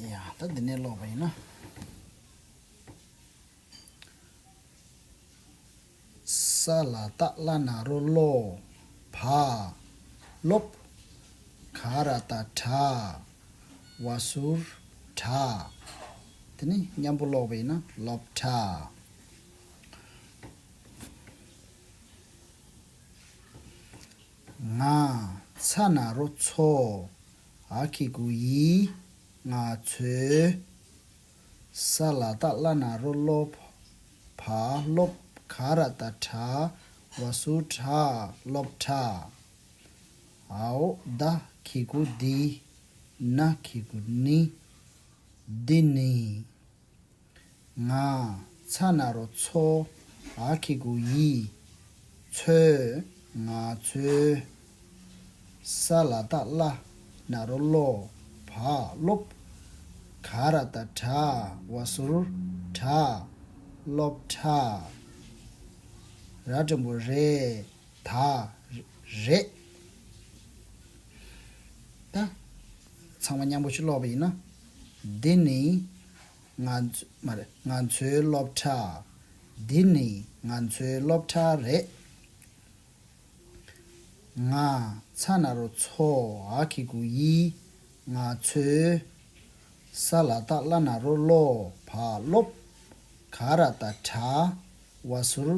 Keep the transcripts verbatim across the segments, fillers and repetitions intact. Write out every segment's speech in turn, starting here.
ཡ། ད་འདི་ནས་ཀློག་པ་ཡིན་ན། ས་ལ་བཏགས་སླ་ན་རོ་སློ། བ། སློབ། ག་ར་བཏགས་གྲ། བ་ཟུར་གྲ། དེ་ནས་མཉམ་པོ་ཀློག་པ་ཡིན་ན་སློབ་གྲྭ། ང་། ཚ་ན་རོ་ཚོ། འ་གི་གུ་འི། ང་ཚོའི། ས་ལ་བཏགས་སླ་ན་རོ་སློ། བ། སློབ། ག་ར་བཏགས་གྲ། བ་ཟུར་གྲ། སློབ་གྲྭ། འའོ། ད་གི་གུ་འདི། ན་གི་གུ་ནི། འདི་ནི། ང་། ཚ་ན་རོ་ཚོ། འ་གི་གུ་འི། ཚོའི། ང་ཚོའི། ས་ལ་བཏགས་སླ་ན་རོ་སློ། བ། སློབ། ག་ར་བཏགས་གྲ། བ་ཟུར་གྲ། སློབ་གྲྭ། ར་འགྲེང་བུ་རེ། ད། རེད། ད། ཚང་མ་མཉམ་པོ་ཞིག་ཀློག་པ་ཡིན་ན། འདི་ནི། ང་ཚོ། མ་རེད། ང་ཚོའི་སློབ་གྲྭ། འདི་ནི་ང་ཚོའི་སློབ་གྲྭ་རེད། ང་། ཚ་ན་རོ་ཚོ། འ་གི་གུ་འི། ང་ཚོའི། ས་ལ་བཏགས་སླ་ན་རོ་སློ། བ། སློབ། ག་ར་བཏགས་གྲ། བ་ཟུར་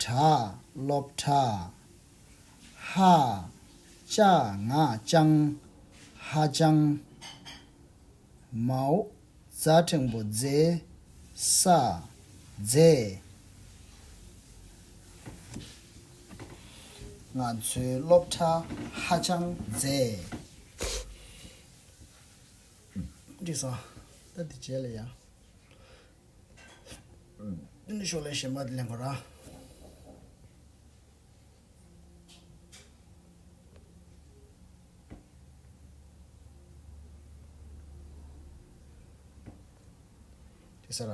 གྲ། སློབ་གྲྭ། ཧ། ཅ་ང་ལྕང་། ཧ་ཅང་། མའོ། ཛ་འགྲེང་བུ་ཛེ། ས། མཛེས། ང་ཚོའི་སློབ་གྲྭ་ཧ་ཅང་མཛེས། འགྲིག་སོང་། ད་འདི་རྗེས་ལ་ཡ། འདི་ནི་ཤོག་ལས་གཞན་པ་འདི་ལེན་དགོས་ར། དེ་ས་ར།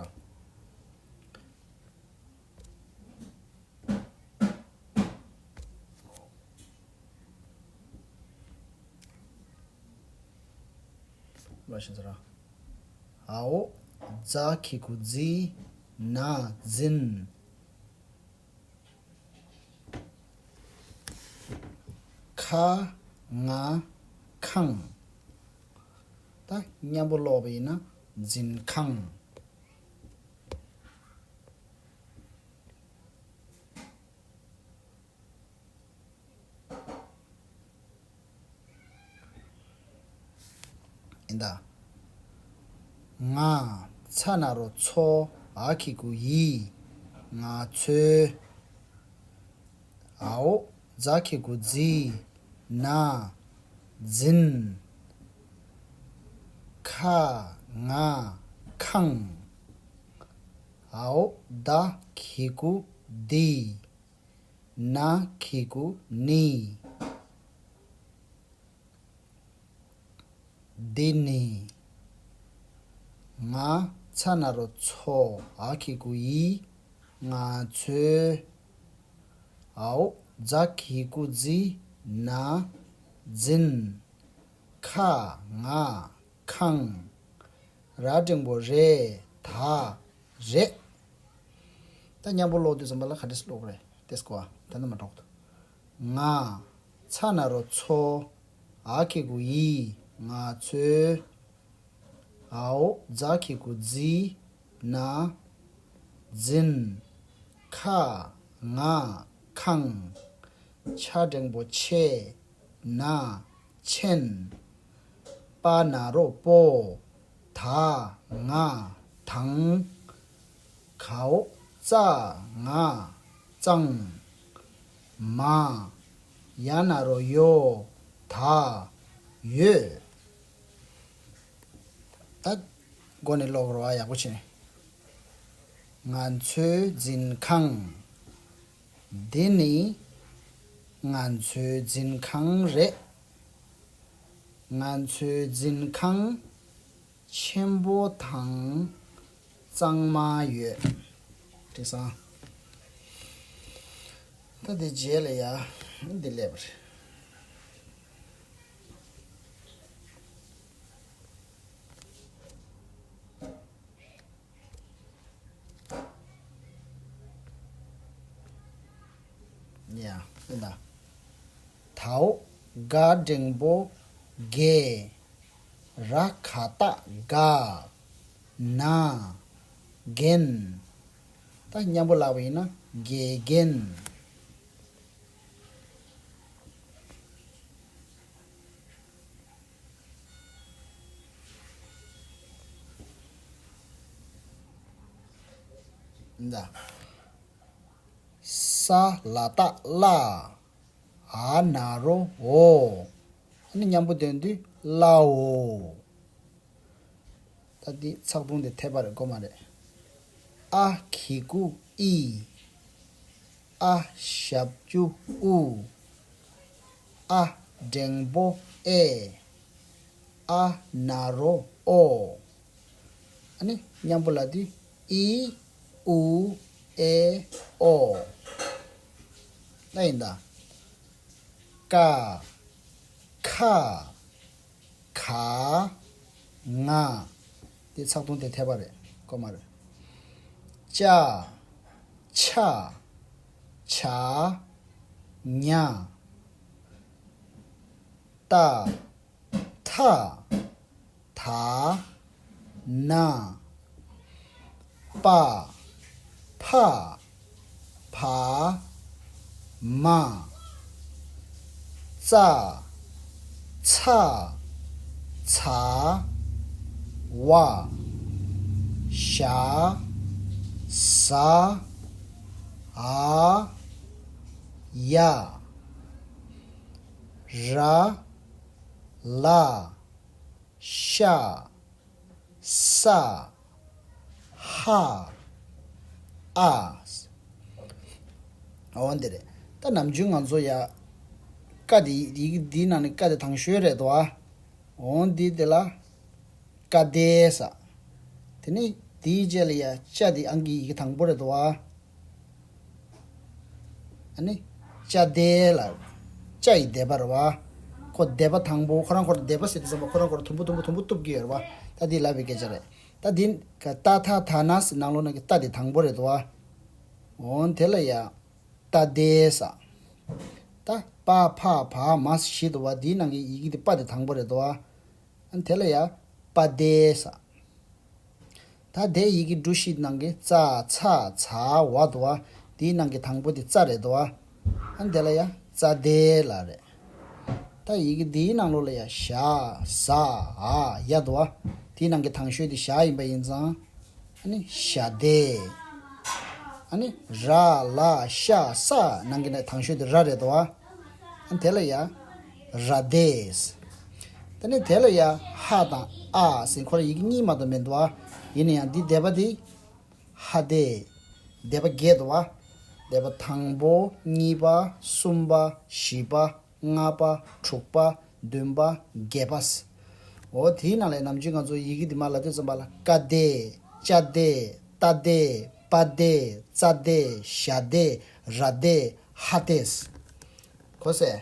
ལ་ཤིན་ས་ར། འའོ། ཛ་གི་གུ་ཛི། ན་འཛིན། ཁ་ང་ཁང་། ད་མཉམ་པོ་ཀློག་པ་ཡིན་ན་འཛིན་ཁང་། ཡིན་ད། ང་། ཚ་ན་རོ་ཚོ། འ་གི་གུ་འི། ང་ཚོའི། འའོ། ཛ་གི་གུ་ཛི། ན། འཛིན། ཁ་ང་ཁང་། འའོ། ད་གི་གུ་འདི། ན་གི་གུ་ནི། འདི་ནི། ང་། ཚ་ན་རོ་ཚོ། འ་གི་གུ་འི། ང་ཚོའི། འའོ། ཛ་གི་གུ་ཛི། ན། འཛིན། ཁ་ང་ཁང་། ར་འགྲེང་བུ་རེ། ད། རེད། ད་མཉམ་པོ་ཀློག་དུས་ཙམ་པ་ལ་ག་འདྲས་སེ་ཀློག་དགོས་རེད། དེ་སྐོར་ད་ནི་མ་གྲོགས་འདུག་ང་། ཚ་ན་རོ་ཚོ། འ་གི་གུ་འི། ང་ཚོའི། འའོ། ཛ་གི་གུ་ཛི། ན། འཛིན། ཁ། ང་། ཁང་། ཆ་འགྲེང་བུ་ཆེ། ན། ཆེན། པ་ན་རོ་པོ། ད། ང་། དང་། གའོ། ཙ། ང་། གཙང་། མ། ཡ་ན་རོ་ཡོ། ད། ཡོད། ད་མགོ་ནས་ཀློག་རོགས་ཨ། ཡག་པོ་བྱས་ནས། ང་ཚོའི་འཛིན་ཁང་། འདི་ནི་ང་ཚོའི་འཛིན་ཁང་རེད། ང་ཚོའི་འཛིན་ཁང་ཆེན་པོ་དང་གཙང་མ་ཡོད། འགྲིག་སོང་། ད་འདི་རྗེས་ལ་ཡ་འདི་སླེབས་པ་རེད། ད། དའོ་ག་འགྲེང་བུ་དགེ། ར་ག་བཏགས་དགའ། ན། རྒན། ད་མཉམ་པོ་ལབ་པ་ཡིན་ན་དགེ་རྒན། ད། ས་ལ་བཏགས་སླ། འ་ན་རོ་འོ། ཨ་ནི་མཉམ་པོ་འདོན་དུས་སླ་འོ། ད་འདི་ཚེག་ཐུང་དེ་འཐད་པ་རེད་དགོས་མ་རེད། ཨ་གི་གུ་ཨི། ཨ་ཞབས་ཀྱུ་ཨུ། ཨ་འགྲེང་བུ་ཨེ། ཨ་ན་རོ་ཨོ། ཨ་ནི་མཉམ་པོ་ལབ་དུས་ཨི་ཨུ་ཨེ་ཨོ། ད་ཡིན་ད། ཀ། ཁ། ག། ང་། དེ་ཚེག་ཐུང་དེ་འཐད་པ་རེད་དགོས་མ་རེད། ཅ། ཆ། ཇ། ཉ། ཏ། ཐ། ད། ན། པ། ཕ། བ། མ། ཙ། ཚ། ཚ། བ། ཞ། ཟ། འ། ཡ། ར། ལ། ཤ། ས། ཧ། ཨ། འོ་འདི་རེད། ད་ནམ་རྒྱུན་ང་ཚོ་ཡ། ཀ་དེ་ཡི་གེ་འདིའི་ནང་ནས་ཀ་དེ་དང་ཤོས་རེད་དོ། འོ་འདི་དེ་ལ། ཀ་དེ་ས། དེ་ནི་དེའི་རྗེས་ལ་ཡ་ཅ་དེ་ཨང་ཀི་ཡི་གེ་དང་པོ་རེད་དོ། ཨ་ནི། ཅ་དེ་ལ། ཅ་ཡི་སྡེ་པ་རེད་བ། ཁོ་སྡེ་པ་དང་པོ་ཁོ་རང་ཁོ་རང་སྡེ་པ་ཟེར་དུས་ཙམ་པ་ཁོ་རང་ཁོ་རང་དུམ་བུ་དུམ་བུ་དུམ་བུ་གཏུབ་ཀྱི་ཡོད་རེད་བ། ད་འདི་ལབ་པའི་སྐད་ཆ་རེད། ད་འདི་ཀ་ཏ་ཐ་ད་ན་ཟེར་ནང་ལོགས་ནང་གི་ཏ་དེ་དང་པོ་རེད་དོ། འོ་དེ་ལ་ཡ། ཏ་དེ་ས། ད་པ་ཕ་བ་མ་བཞི་དོ་བ་འདིའི་ནང་གི་ཡི་གེ་དེ་པ་དེ་དང་པོ་རེད་དོ། ཨ་ནི་དེ་ལ་ཡ། པ་དེ་ས། ད་དེ་ཡི་གེ་འབྲུ་བཞི་ནང་གི་ཙ་ཚ་ཛ་ཝ་དོ་བ། དེའི་ནང་གི་དང་པོ་དེ་ཙ་རེད་དོ་བ། ཨ་ནི་དེ་ལ་ཡ་ཙ་དེ་ལ་རེད། ད་ཡི་གེ་འདིའི་ནང་ལོགས་ལ་ཡ་ཞ་ཟ་འ་ཡ་དོ་བ། དེའི་ནང་གི་དང་ཤོས་དེ་ཞ་ཡིན་པ་ཡིན་ཙང་། ཨ་ནི་ཞ་དེ། ཨ་ནི་ར་ལ་ཤ་ས་ནང་གི་ནས་དང་ཤོས་དེ་ར་རེད་དོ། ཨ་ནི་དེ་ལ་ཡ། ར་དེས། དེ་ནས་དེ་ལ་ཡ་ཧ་དང་ཨ་ཟེར་ཁོ་ར་ཡི་གེ་གཉིས་མ་གཏོགས་མི་འདུག་ཨ། ཡིན་ན་ཡང་འདི་སྡེ་པ་འདི་ཧ་དེ། སྡེ་པ་བརྒྱད་འདུག་ཨ། སྡེ་པ་དང་པོ་གཉིས་པ་གསུམ་པ་བཞི་པ་ལྔ་པ་དྲུག་པ་བདུན་པ་བརྒྱད་པ། འོ་དེའི་ནང་ལས་ནམ་རྒྱུན་ང་ཚོ་ཡི་གེ་འདི་མ་ལབ་དུས་ཙམ་པ་ལ་ཀ་དེ། ཅ་དེ། ཏ་དེ། པ་དེ། ཙ་དེ། ཞ་དེ། ར་དེ། ཧ་དེས། གོ་སོང་།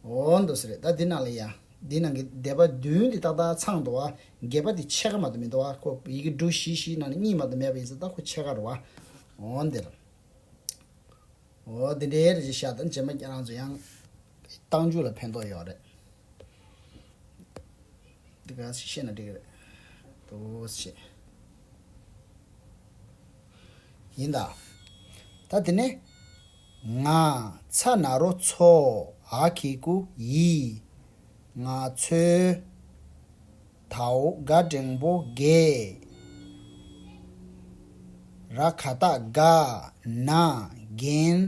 འོ་འདུག་སེ་རེད། ད་འདི་ནང་ལ་ཡ། འདི་ནང་གི་སྡེ་པ་བདུན་འདི་ཏག་ཏག་ཚང་འདུག་བ། བརྒྱད་པ་འདི་ཕྱེད་ཀ་མ་གཏོགས་མི་འདུག་བ། ཁོ་ཡི་གེ་འབྲུ་བཞི་བཞིའི་ནང་ནས་གཉིས་མ་གཏོགས་མེད་པ་ཡིན་ཙང་ད་ཁོ་ཕྱེད་ཀ་རེད་བ། འོ་འདིར། འོ་འདི་འདྲའི་རེ་ཞིག་བཞག་ད་རྗེས་མ་ཁྱེད་རང་ཚོ་ཡང་། རྟགས་འཇུག་ལ་ཕན་ཐོགས་ཡོད་རེད། འདི་ག་ཞིག་ཤེས་ན་འགྲིག་གི་རེད། འདུག་སེ་བྱས། ཡིན་ད། ད་དེ་ནས། ང་ཚ་ན་རོ་ཚོ། འ་གི་གུ་འི། ང་ཚོའི། དའོ་ག་འགྲེང་བུ་དགེ། ར་ག་བཏགས་དགའ། ན་རྒན།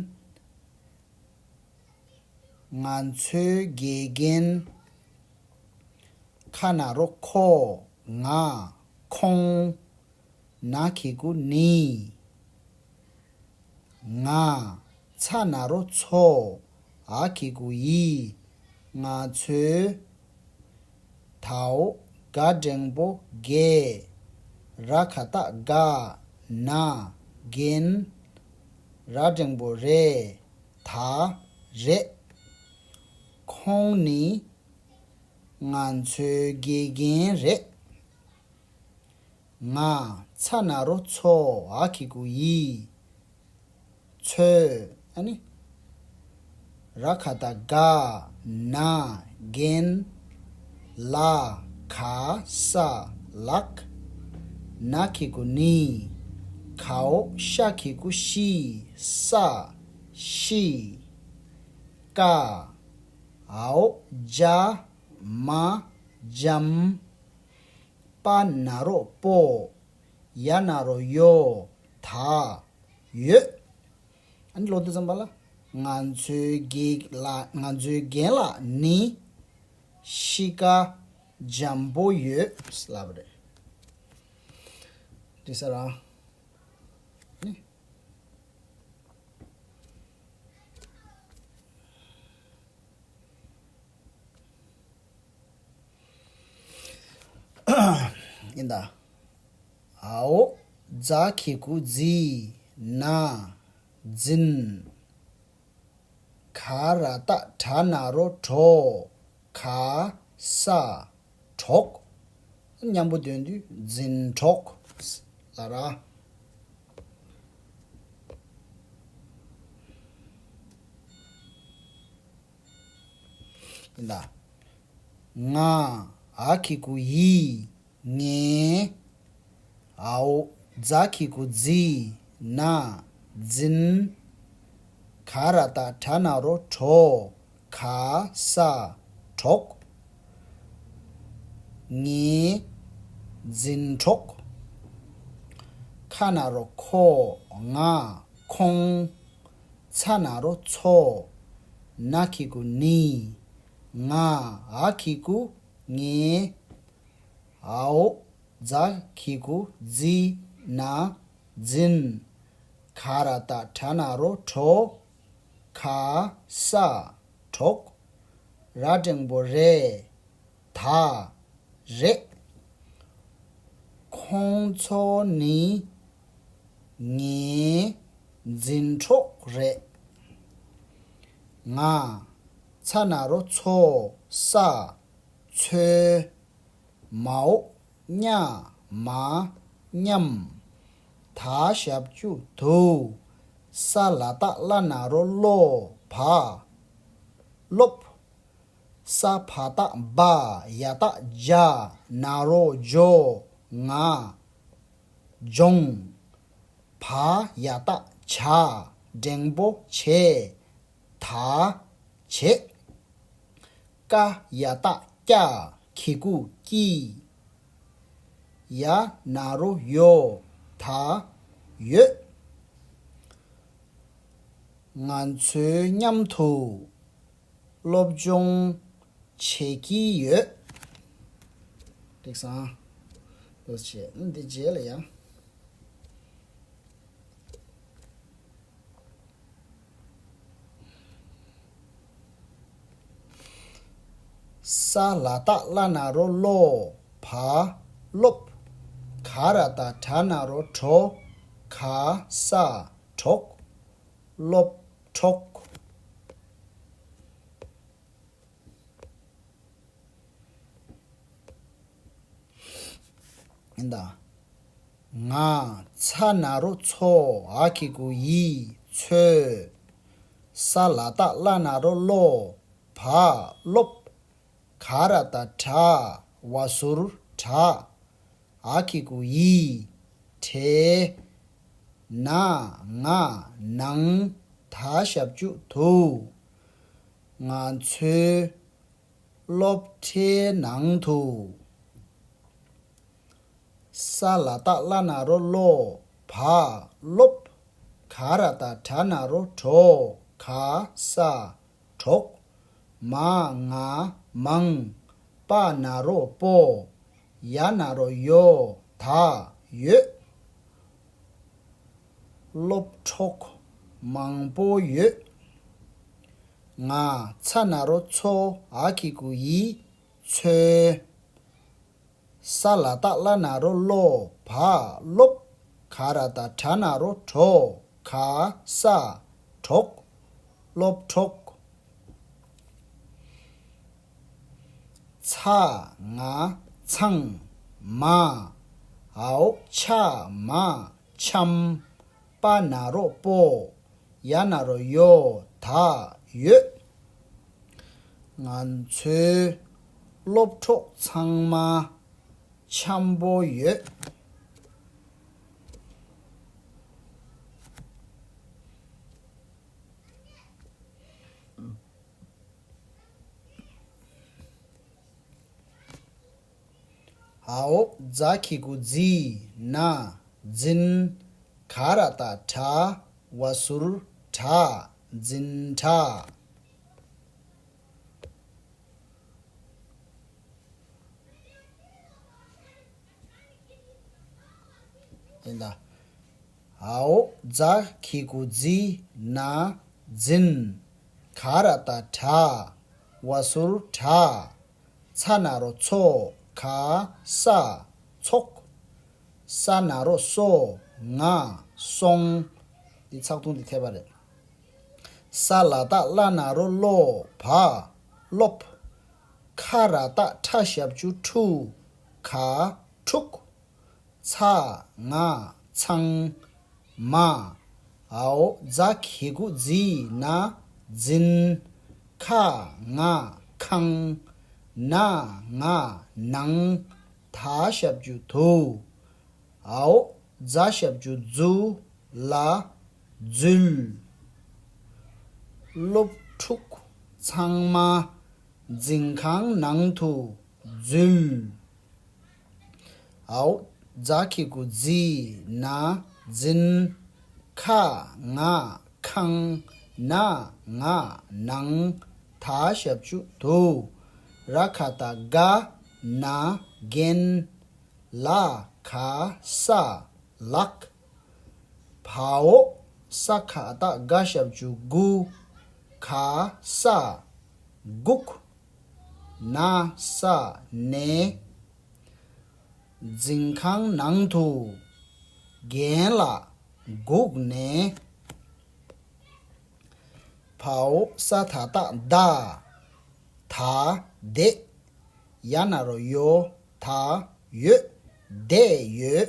ང་ཚོའི་དགེ་རྒན། ཁ་ན་རོ་ཁོ། ང་། ཁོང་། ན་གི་གུ་ནི། ང་། ཚ་ན་རོ་ཚོ། འ་གི་གུ་འི། ང་ཚོའི། དའོ་ག་འགྲེང་བུ་དགེ། ར་ག་བཏགས་དགའ། ན་རྒན། ར་འགྲེང་བུ་རེ། ད་རེད། ཁོང་ནི་ང་ཚོའི་དགེ་རྒན་རེད། ང་ཚ་ན་རོ་ཚོ། འ་གི་གུ་འི། ཚོའི། ཨ་ནི། ར་ག་བཏགས་རྒ། ན། རྒན། ལ། ག་ས། ལགས། ན་གི་གུ་ནི། ག་འོག་ཤ་གི་གུ་ཤི། ས། ཤི། ཀ་འོག་ཇ། མ། འཇམ། པ་ན་རོ་པོ། ཡ་ན་རོ་ཡོ། ད། ཡོད། ཨ་ནི་ལོ་དུ་ཙམ་པ་ལ། ང་ཚོའི་རྒན་ལགས་ང་ཚོའི་རྒན་ལགས་ནི་གཤིས་ཀ་འཇམ་པོ་ཡོད་ལབ་རེད། འདི་ས་ར། ནི། ཡིན་ད། འ་འོག་ཛ་གི་གུ་ཛི། ན། འཛིན། ག་ར་བཏགས་གྲ་ན་རོ་གྲོ། ག་ས། གྲོགས། མཉམ་པོ་འདོན་དུས་འཛིན་གྲོགས་ལ་ར། ཡིན་ད། ང་འ་གི་གུ་འི། ངའི། འ་འོག་ཛ་གི་གུ་ཛི། ན། འཛིན། ག་ར་བཏགས་གྲ་ན་རོ་གྲོ། ག་ས། གྲོགས། ངའི་འཛིན་གྲོགས། ཁ་ན་རོ་ཁོ། ང་། ཁོང་། ཚ་ན་རོ་ཚོ། ན་གི་གུ་ནི། ང་། འ་གི་གུ་ངའི། འ་འོག་ཛ་གི་གུ་ཛི། ན། འཛིན། ག་ར་བཏགས་གྲ་ན་རོ་གྲོ། ག་ས། གྲོགས། ར་འགྲེང་བུ་རེ། ད། རེད། ཁོང་ཚོ་ནི་ངའི་འཛིན་གྲོགས་རེད། ང་། ཚ་ན་རོ་ཚོ། ས། ཚོའི། མ་འོག་ཉ། མ། མཉམ། ད་ཞབས་ཀྱུ་དུ། ས་ལ་བཏགས་སླ་ན་རོ་སློ། བ། སློབ། ས་བ་བཏགས་སྦ། ཡ་བཏགས་སྦྱ། ན་རོ་སྦྱོ། ང་། སྦྱོང་། བ་ཡ་བཏགས་བྱ། འགྲེང་བུ་བྱེ། ད། བྱེད། ཀ་ཡ་བཏགས་ཀྱ། གི་གུ་ཀྱི། ཡ་ན་རོ་ཡོ། ད། ཡོད། ང་ཚོའི་མཉམ་དུ་སློབ་སྦྱོང་བྱེད་ཀྱི་ཡོད། འགྲིག་སོང་། འདུག་བྱས། འདི་རྗེས་ལ་ཡང་། ས་ལ་བཏགས་སླ་ན་རོ་སློ། བ། སློབ། ག་ར་བཏགས་གྲ་ན་རོ་གྲོ། ག་ས། གྲོགས། སློབ་གྲོགས། ཡིན་ད། ང་། ཚ་ན་རོ་ཚོ། འ་གི་གུ་འི། ཚོས། ས་ལ་བཏགས་སླ་ན་རོ་སློ། བ། སློབ། ག་ར་བཏགས་གྲ། བ་ཟུར་གྲགས། འ་གི་གུ་འི། གྲས། ན། ང་། ནང་། ད་ཞབས་ཀྱུ་དུ། ང་ཚོའི་སློབ་གྲྭའི་ནང་དུ། ས་ལ་བཏགས་སླ་ན་རོ་སློ། བ། སློབ། ག་ར་བཏགས་གྲ་ན་རོ་གྲོ། ག་ས། གྲོགས། མ། ང་། མང་། པ་ན་རོ་པོ། ཡ་ན་རོ་ཡོ། ད། ཡོད། སློབ་གྲོགས་མང་པོ་ཡོད། ང་། ཚ་ན་རོ་ཚོ། འ་གི་གུ་འི། ཚོའི། ས་ལ་བཏགས་སླ་ན་རོ་སློ། བ། སློབ། ག་ར་བཏགས་གྲ་ན་རོ་གྲོ། ག་ས། གྲོགས། སློབ་གྲོགས། ཚ། ང་། ཚང་། མ། འ་འོག་ཆ། མ། འཆམ། པ་ན་རོ་པོ། ཡ་ན་རོ་ཡོ། ད། ཡོད། ང་ཚོའི་སློབ་གྲོགས་ཚང་མ་འཆམ་པོ་ཡོད། འའོ། ཛ་གི་གུ་ཛི། ན། འཛིན། ག་ར་བཏགས་གྲ། བ་ཟུར་གྲགས། འཛིན་གྲགས། ཡིན་ད། འའོ། ཛ་གི་གུ་ཛི། ན། འཛིན། ག་ར་བཏགས་གྲ། བ་ཟུར་གྲགས། ཚ་ན་རོ་ཚོ། ག་ས། ཚོགས། ས་ན་རོ་སོ། ང་། སོང་། འདི་ཚགས་ཐུང་འདི་འཐད་པ་རེད། ས་ལ་བཏགས་སླ་ན་རོ་སློ། བ། སློབ། ཁ་ར་བཏགས་ཁྲ་ཞབས་ཀྱུ་ཁྲུ། ག་ཁྲུག་ཚ། ང་། ཚང་། མ། འའོ། ཛ་གི་གུ་ཛི། ན། འཛིན། ཁ། ང་། ཁང་། ན། ང་། ནང་། ད་ཞབས་ཀྱུ་དུ། འའོ། ཛ་ཞབས་ཀྱུ་ཛུ། ལ། འཛུལ། སློབ་ཕྲུག་ཚང་མ་འཛིན་ཁང་ནང་དུ་འཛུལ། འའོ། ཛ་གི་གུ་ཛི། ན། འཛིན། ཁ། ང་། ཁང་། ན། ང་། ནང་། ད་ཞབས་ཀྱུ་དུ། ར་ག་བཏགས་རྒ། ན། རྒན། ལ། ག་ས། ལགས། བའོ། ས་ག་བཏགས་སྒ་ཞབས་ཀྱུ་སྒུ། ག་ས། སྒུག་ན་ས། ནས། འཛིན་ཁང་ནང་དུ་རྒན་ལགས་སྒུག་ནས། བའོ། ས་ད་བཏགས་སྡ། ད། བསྡད། ཡ་ན་རོ་ཡོ། ད། ཡོད། བསྡད་ཡོད།